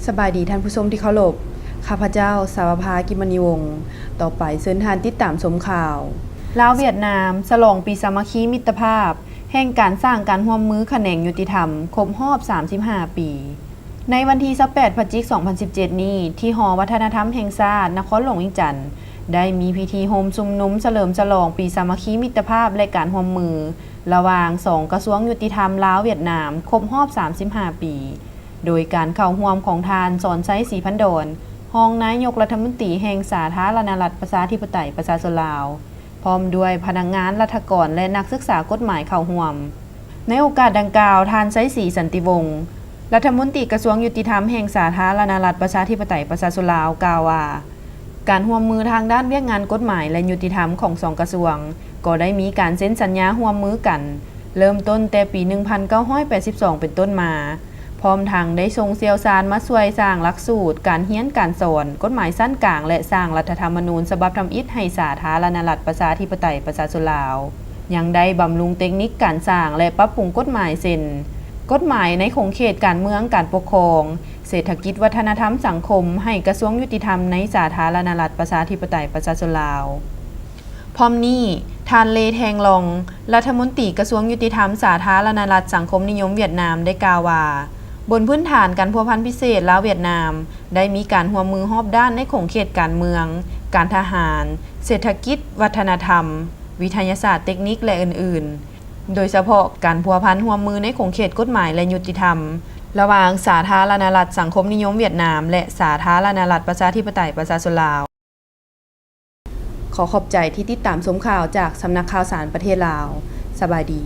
ສະບາຍດີທ່ານຜູ້ຊົມທີ່ເຄົາລົບ, ຂ້າພະເຈົ້າ ສາວະພາ ກິມມະນີວົງ. ຕໍ່ໄປເຊີນທ່ານຕິດຕາມຊົມຂ່າວ. ລາວ-ຫວຽດນາມ ສະຫຼອງປີສາມັກຄີມິດຕະພາບ ແຫ່ງການສ້າງການຮ່ວມມືຂະແໜງຍຸຕິທຳ ຄົບຮອບສາມສິບຫ້າປີ. ໃນວັນທີຊາວແປດ ພະຈິກ ສອງພັນສິບເຈັດນີ້ ທີ່ຫໍວັດທະນະທຳແຫ່ງຊາດ ນະຄອນຫຼວງວຽງຈັນ ໄດ້ມີພິທີໂຮມຊຸມນຸມສະເຫຼີມສະຫຼອງປີສາມັກຄີມິດຕະພາບ ແລະ ການຮ່ວມມື ລະຫວ່າງສອງກະຊວງຍຸຕິທຳລາວ-ຫວຽດນາມ ຄົບຮອບສາມສິບຫ້າປີ ໂດຍການເຂົ້າຮ່ວມຂອງທ່ານ ສອນໄຊ ສີພັນດອນ ຮອງນາຍົກລັດຖະມົນຕີແຫ່ງສາທາລະນະລັດ ປະຊາທິປະໄຕ ປະຊາຊົນລາວ ພ້ອມດ້ວຍພະນັກງານລັດຖະກອນ ແລະ ນັກສຶກສາກົດໝາຍເຂົ້າຮ່ວມ. ໃນໂອກາດດັ່ງກ່າວ, ທ່ານ ໄຊສີ ສັນຕິວົງ ລັດຖະມົນຕີກະຊວງຍຸຕິທຳແຫ່ງສາທາລະນະລັດ ປະຊາທິປະໄຕ ປະຊາຊົນລາວ ກ່າວວ່າ ການຮ່ວມມືທາງດ້ານວຽກງານກົດໝາຍ ແລະ ຍຸຕິທຳຂອງສອງກະຊວງ ກໍໄດ້ມີການເຊັນສັນຍາຮ່ວມມືກັນ ເລີ່ມຕົ້ນແຕ່ປີໜຶ່ງພັນເກົ້າຮ້ອຍແປດສິບສອງເປັນຕົ້ນມາ, ພ້ອມທັງໄດ້ສົ່ງຊ່ຽວຊານມາຊ່ວຍສ້າງຫຼັກສູດການຮຽນການສອນ, ກົດໝາຍຊັ້ນກາງ ແລະ ສ້າງລັດຖະທຳມະນູນສະບັບທຳອິດໃຫ້ສາທາລະນະລັດ ປະຊາທິປະໄຕ ປະຊາຊົນລາວ. ຍັງໄດ້ບຳລຸງເຕັກນິກການສ້າງ ແລະ ປັບປຸງກົດໝາຍ ເຊັ່ນ ກົດໝາຍໃນຂົງເຂດການເມືອງ, ການປົກຄອງ, ເສດຖະກິດ, ວັດທະນະທຳ, ສັງຄົມ ໃຫ້ກະຊວງຍຸຕິທຳໃນສາທາລະນະລັດ ປະຊາທິປະໄຕ ປະຊາຊົນລາວ. ພ້ອມນີ້, ທ່ານ ເລ ແທງລອງ ລັດຖະມົນຕີກະຊວງຍຸຕິທຳສາທາລະນະລັດສັງຄົມນິຍົມຫວຽດນາມ ໄດ້ກ່າວວ່າ ບົນພື້ນຖານການພົວພັນພິເສດລາວ-ຫວຽດນາມ ໄດ້ມີການຮ່ວມມືຮອບດ້ານໃນຂົງເຂດການເມືອງ, ການທະຫານ, ເສດຖະກິດ, ວັດທະນະທຳ, ວິທະຍາສາດເຕັກນິກ ແລະ ອື່ນໆ, ໂດຍສະເພາະການພົວພັນຮ່ວມມືໃນຂົງເຂດກົດໝາຍ ແລະ ຍຸຕິທຳ ລະຫວ່າງສາທາລະນະລັດສັງຄົມນິຍົມຫວຽດນາມ ແລະ ສາທາລະນະລັດປະຊາທິປະໄຕປະຊາຊົນລາວ. ຂໍຂອບໃຈທີ່ຕິດຕາມຊົມຂ່າວຈາກສຳນັກຂ່າວສານປະເທດລາວ. ສະບາຍດີ.